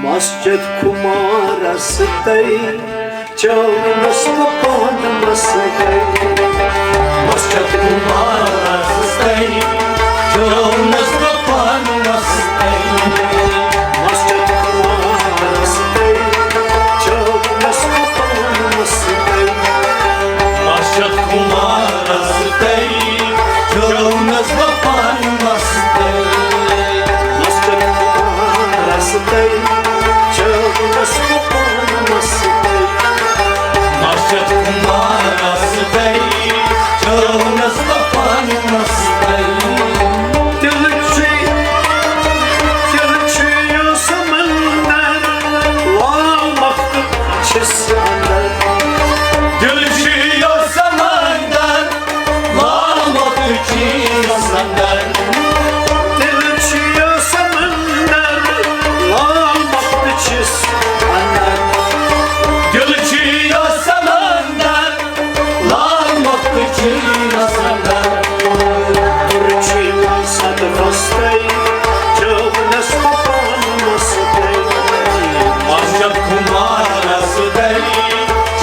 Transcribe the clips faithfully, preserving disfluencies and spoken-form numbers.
مسجد کمارس تئی چونس بہ پانہ مستی۔ مسجد کمارس تئی چونس بہ پانہ مستی۔ مسجد کمارس تئی چونس بہ پانہ مستی۔ مسجد کمارس تئی چونس بہ پانہ مستی۔ مسجد کمارس تئی چونس بہ پانہ مستی۔ مسجد کمارس تئی چونس بہ پانہ مستی۔ دل چھ، دل چھ یو سمندر، لال مخت چھس اندر۔ دل چھ یو سمندر، لال مخت چھس اندر۔ دل چھ یو سمندر، لال مخت چھس اندر۔ دل چھ یو سمندر، لال مخت چھس اندر۔ تُر چھ یو صدفس تئی چونس بہ پانہ مستی۔ مسجد کمارس تئی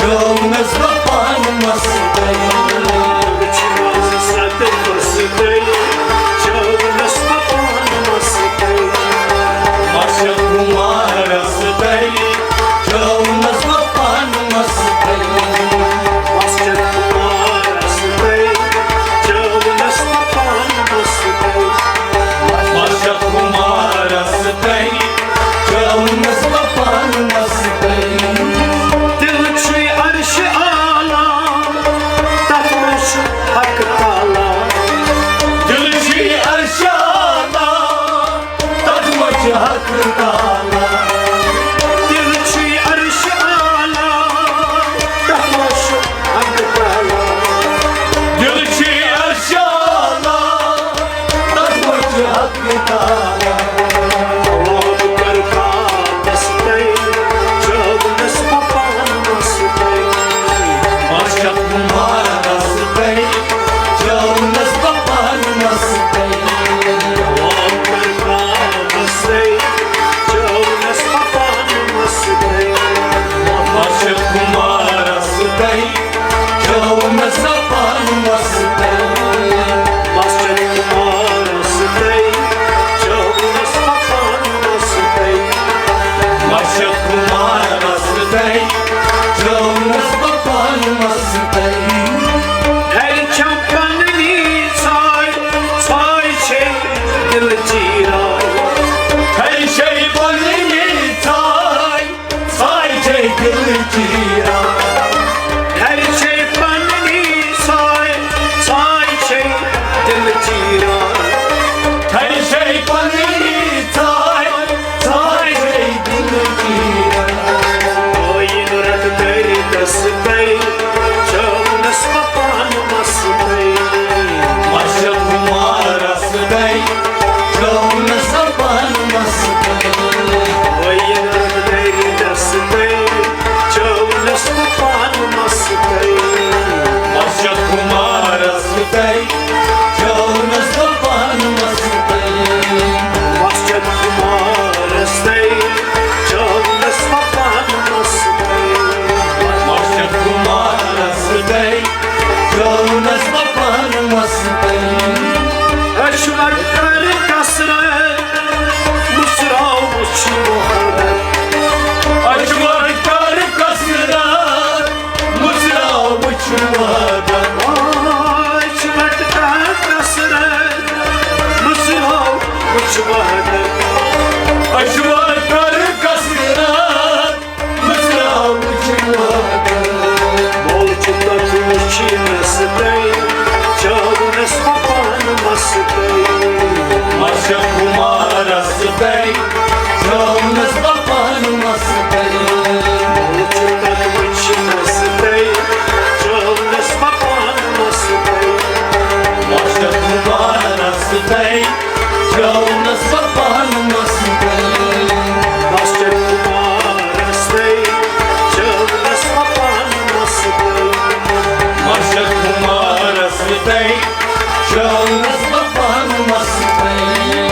چونس بہ پانہ مستی۔ تُر چھ یو صدفس تئی چونس بہ پانہ مستی۔ مسجد کمارس تئی چونس بہ پانہ مستی۔ مسجد کمارس تئی چونس بہ پانہ مستی۔ مسجد کمارس تئی چونس بہ پانہ مستی۔ دل چھ عرش اعلیٰ، تتھ منز چھ حق تعالیٰ۔ دل چھ عرش اعلیٰ، تتھ منز چھ حق تعالیٰ۔ دل چھ عرش اعلیٰ، تتھ منز چھ حق تعالیٰ۔ دل چھ عرش اعلیٰ، تتھ منز چھ حق تعالیٰ۔ ثواب کر کاغذ تئی، چونس بہ پانہ مستی۔ مسجد کمارس تئی چونس بہ پانہ مستی۔ ثواب کر کاغذ تئی، چونس بہ پانہ مستی۔ مسجد کمارس تئی چونس بہ پانہ مستی۔ مسجد کمارس تئی چونس بہ پانہ مستی۔ مسجد کمارس تئی چونس بہ پانہ مستی۔ گھرِ چھم پننی ژھاے، ژھاے چھے دل چیران۔ گھرِ چھے پننی ژھاے، ژھاے چھے دل چیران۔ گھرِ چھے پننی ژھاے، ژھاے چھے دل چیران۔ گھرِ چھے پننی ژھاے، ژھاے چھے دل چیران۔ آیینہ رٹ دردس تئی چونس بہ پانہ مستی۔ مسجد کمارس تئی چونس بہ پانہ مستی۔ آیینہ رٹ دردس تئی چونس بہ پانہ مستی۔ مسجد کمارس تئی چونس بہ پانہ مستی۔ مسجد کمارس تئی چونس بہ پانہ مستی۔ مسجد کمارس تئی چونس بہ پانہ مستی۔ عشوت کر کثرت، مُژراو وُچھ وحدت۔ عشوت کر کثرت، مُژراو وُچھ وحدت۔ عشوت کر کثرت، مُژراو وُچھ وحدت۔ عشوت کر کثرت، مُژراو وُچھ وحدت۔ مول چھُ تتھ وُچھِنس تئی، چونس بہ پانہ مستی۔ مسجد کمارس تئی، چونس بہ پانہ مستی۔ مول چھُ تتھ وُچھِنس تئی، چونس بہ پانہ مستی۔ مسجد کمارس تئی، چونس بہ پانہ مستی۔ مسجد کمارس تئی، چونس بہ پانہ مستی۔ مسجد کمارس تئی، چونس بہ پانہ مستی۔